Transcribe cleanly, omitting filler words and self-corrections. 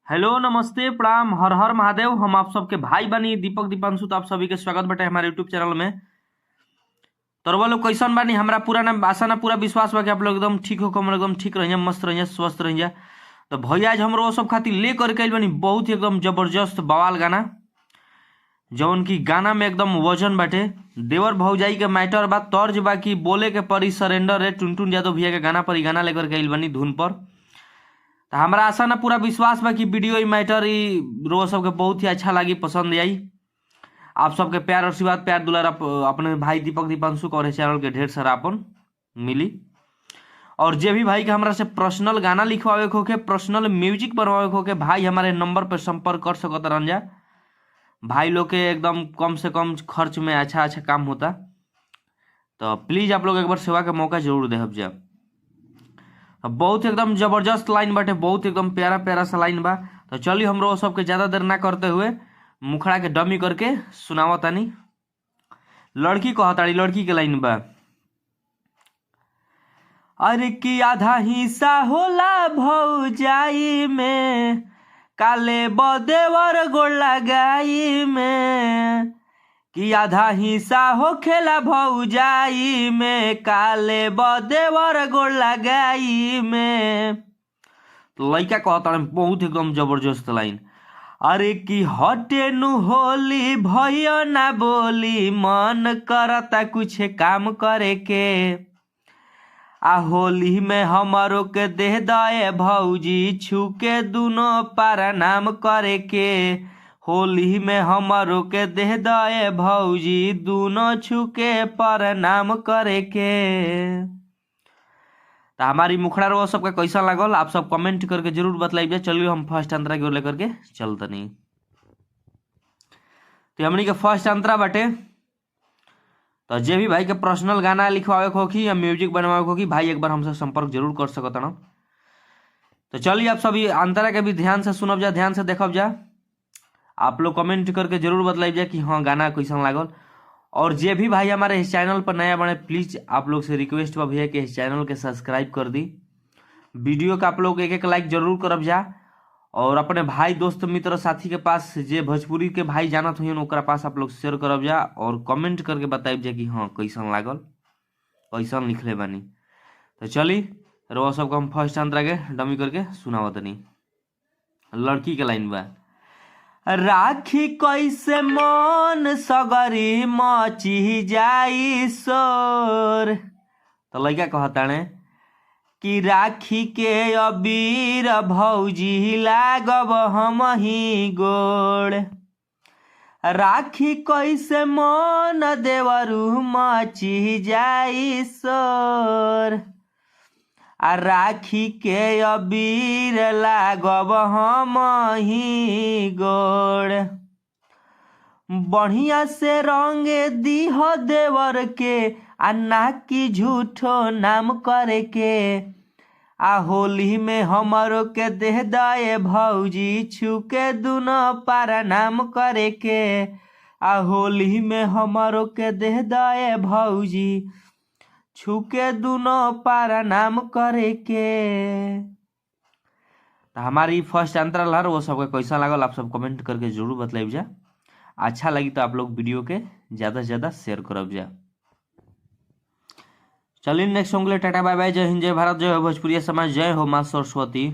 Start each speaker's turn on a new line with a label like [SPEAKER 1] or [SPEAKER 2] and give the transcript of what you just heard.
[SPEAKER 1] Hello, नमस्ते, प्रणाम, हर हर महादेव। हम आप सबके भाई बानी दीपक दीपांशु। तो आप सभी के स्वागत बाटे हमारे यूट्यूब चैनल में। तोरवा लोग कैसन बानी? हमरा पूरा ना आशा ना पूरा विश्वास बा कि आप लोग एकदम ठीक हो, हम एकदम ठीक रहिए, मस्त रहिए, स्वस्थ रहिए। तो भैया आज हमरो सब खातिर ले करके आइल बानी बहुत ही एकदम जबरदस्त बवाल गाना, जौन की गाना में एकदम वजन बाटे। देवर भौजाई के मैटर बा, तर्ज बा कि बोले के परी सरेंडर रे। टुनटुन यादव भैया के गाना पर ई गाना लेकर के आइल बानी धुन पर। तो हमरा आशा ना पूरा विश्वास बा कि वीडियो ई मैटर ई रोज सबके बहुत ही अच्छा लगी, पसंद आई। आप सबके प्यार आशीर्वाद, प्यार दुलार अपने भाई दीपक दीपांशु और चैनल के ढेर सारा अपन मिली। और जे भी भाई के हमरा से पर्सनल गाना लिखवावे के होखे, पर्सनल म्यूजिक बनवावे के होखे, भाई हमारे नंबर पर संपर्क कर सकत रहन जा। भाई लोग के एकदम कम से कम खर्च में अच्छा अच्छा काम होता, तो प्लीज आप लोग एक बार सेवा के मौका जरूर देहब जा। बहुत एकदम जबरदस्त लाइन बाटे, बहुत एकदम प्यारा प्यारा सा लाइन बा। तो चलिए हमरो सबके ज्यादा देर ना करते हुए मुखड़ा के डमी करके सुनावा तानी। लड़की कहताड़ी, लड़की के लाइन बा, अरे कि आधा हिस्सा होला भौजाई में, काले बदेवर गोड़ लगाई में। कि आधा हिस्सा होखेला भौजाई में, काले बदेवर गोड़ लगाई में। तो लड़का कहता बहुत एकदम जबरदस्त लाइन, अरे कि हटे नु होली भैया ना बोली, मन करता कुछ काम करे के। आ होली में हमरो के दे दए भौजी, छू के दुनो प्रणाम करे के। होली में हमरो के दे दए भौजी, दुनो छू के प्रणाम करे के। तो हमारी मुखड़ा रो सबका कैसा लागल, आप सब कमेंट करके जरूर बतलाइए। चलिए हम फर्स्ट अंतरा की ओर लेकर के चलतनी। तो हमनी के फर्स्ट अंतरा बाटे। तो जे भी भाई के पर्सनल गाना लिखवावे के होखी या म्यूजिक बनवावे के होखी, भाई एक बार हमसे संपर्क जरूर कर सकत न। तो चलिए आप सभी अंतरा के भी ध्यान से सुनब जा, ध्यान से देखब जा। आप लोग कमेंट करके जरूर बतलाइब जा कि हाँ गाना कैसन लागल। और जे भी भाई हमारे इस चैनल पर नया बने, प्लीज आप लोग से रिक्वेस्ट बा भैया कि इस चैनल के सब्सक्राइब कर दी। वीडियो का आप लोग एक एक लाइक जरूर करब जा। और अपने भाई दोस्त मित्र साथी के पास जे भोजपुरी के भाई जानत हुई ओकरा पास आप लोग शेयर करब जा और कमेंट करके बताइब जा कि हाँ कैसन लागल, कैसन लिखले बानी। तो चली रउआ सबके हम फर्स्ट अंतरा के डमी करके सुनावतनी। लड़की के लाइन बा, राखी कैसे मन सगरी मची जाई शोर। तो लड़का कहताणे कि राखी के अबीर भौजी लागब हम ही गोड़। राखी कैसे मन देवरू मची जाई शोर। आ राखी के अबीर लागब हम ही गोड़। बढ़िया से रंग दीह देवर के, आ ना कि झूठो नाम करे के। आ होली में हमरो के दे दए भौजी, छू के दुनो प्रणाम करे के। आ होली में हमरो के दे दए भौजी, छू के दुनो प्रणाम करे के। तो हमारी फर्स्ट अंतरा हर वो सबके कैसा लागल आप सब कमेंट करके जरूर बतलाइब जा। अच्छा लगी तो आप लोग वीडियो के ज़्यादा से ज़्यादा शेयर करब जा। चलिए नेक्स्ट सॉन्ग ले, टाटा बाय बाय, जय हिंद, जय भारत, जय हो भोजपुरिया समाज, जय हो माँ सरस्वती।